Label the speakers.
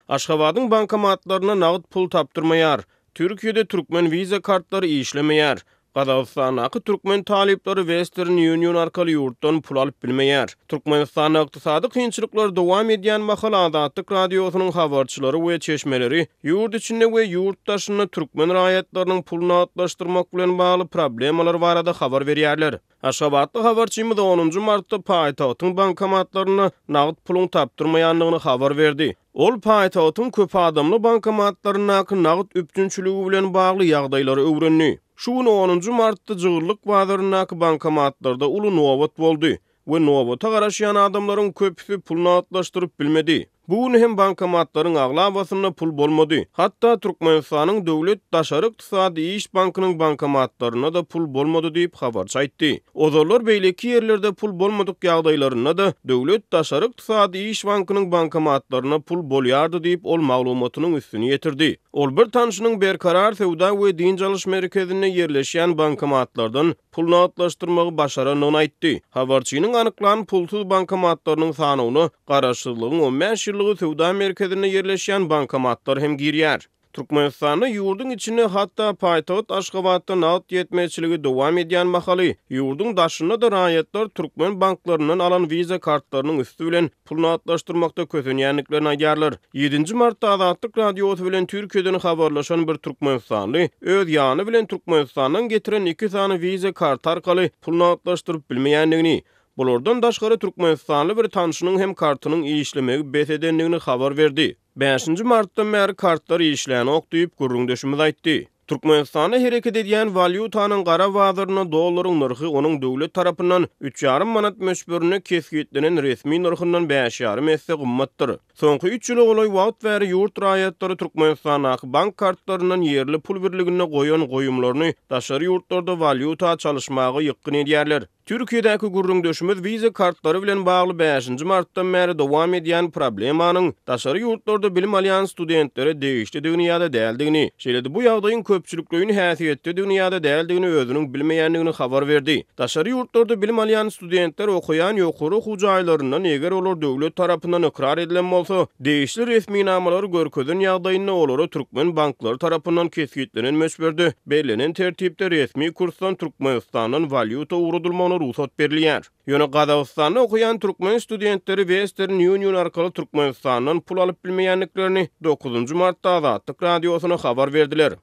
Speaker 1: Aşgabadyň bankomatlarynda nagt pul tapdyrmaýar. Türkiýede türkmen Visa kartlary işlemeýär. Gazagystandaky türkmen talyplary Western Union arkaly ýurtdan pul alyp bilmeýär. Türkmenistanda ykdysady kynçylyklar dowam edýän mahaly Azatlyk Radiosynyň habarçylary we çeşmeleri ýurt içinde we ýurt daşynda türkmen raýatlarynyň pul nagtlaşdyrmak bilen bagly problemalar barada habar berýärler. Aşgabatly habarçymyz onunjy martda paýtagtyň bankomatlarynda nagt puluň tapdyrmaýandygyny habar berdi. Ol paýtagtyň köp adamly bankomatlaryndaky nagt üpjünçiligi bilen bagly ýagdaýlary öwrendi. Şu gün onunjy martda Jygyllyk bazaryndaky bankomatlarda uly nobat boldy we nobata garaşýan adamlaryň köpüsi pul nagtlaşdyryp bilmedi. Bu gün hem bankomatlaryň aglabasynda pul bolmady. Hatda Türkmenistanyň Döwlet daşary ykdysady iş bankynyň bankomatlarynda-da pul bolmady diýip, habarçy aýtdy. Ozallar beýleki ýerlerde pul bolmadyk ýagdaýlarynda-da, Döwlet daşary ykdysady iş bankynyň bankomatlarynda pul bolýardy diýip, ol maglumatynyň üstüni ýetirdi. Ol bir tanşynyň Berkarar söwda we dynç alyş merkezinde ýerleşýän bankomatlardan pul nagtlaşdyrmagy başarandygyny aýtdy. Habarçynyň anyklan pulsuz bankomatlarynyň sanawyna Garaşsyzlygyň 15 ýyllygy söwda merkezinde ýerleşýän bankomatlar hem girýär. Türkmenistanda ýurduň içinde, hatda paýtagt Aşgabatda nagt ýetmezçiligi dowam edýän mahaly, ýurduň daşynda-da raýatlar türkmen banklaryndan alan wiza kartlarynyň üsti bilen pul nagtlaşdyrmakda kösenýändiklerini aýdýarlar. Ýedinji martda Azatlyk Radiosy bilen Türkiýeden habarlaşan bir türkmenistanly öz ýany bilen Türkmenistandan getiren iki sany wiza karty arkaly pul nagtlaşdyryp bilmeýändigini, bulardan daşgary türkmenistanly bir tanşynyň hem kartynyň işlemegi bes edendigini habar berdi. Bäşinji martdan bäri kartlar işlänok diýip, gürrüňdeşimiz aýtdy. Türkmenistanda hereket edýän walýutanyň gara bazarynda dollaryň nyrhy onuň döwlet tarapyndan üç ýarym manat möçberinde kesgitlenen resmi nyrhyndan bäş ýarym esse gymmatdyr. Soňky üç ýyla golaý wagt bäri ýurt raýatlary Türkmenistandaky bank kartlaryndan ýerli pul birliginde goýan goýumlaryny daşary ýurtlarda walýuta çalyşmaga ýykgyn edýärler. Türkiýedäki gürrüňdeşimiz wiza kartlary bilen bagly bäşinji martdan bäri dowam edýän problemanyň daşary ýurtlarda bilim alýan studentlere degişlidigini ýa-da däldigini, şeýle-de bu ýagdaýyň köpçülikleýin häsiýetdedigini ýa-da däldigini özüniň bilmeýändigini habar berdi. Daşary ýurtlarda bilim alýan studentler okaýan ýokary okuw jaýlaryndan, eger olar döwlet tarapyndan ykrar edilen bolsa, degişli resminamalary görkezen ýagdaýynda olara türkmen banklary tarapyndan kesgitlenen möçberde Bellenen tertipde resmi kursdan Türkmenistandan walýuta ugradylmagyna rugsat berilýär. Ýöne Gazagystanda okaýan türkmen studentleri Western Union arkaly Türkmenistandan pul alyp bilmeýändiklerini dokuzynjy martda Azatlyk Radiosyna habar berdiler.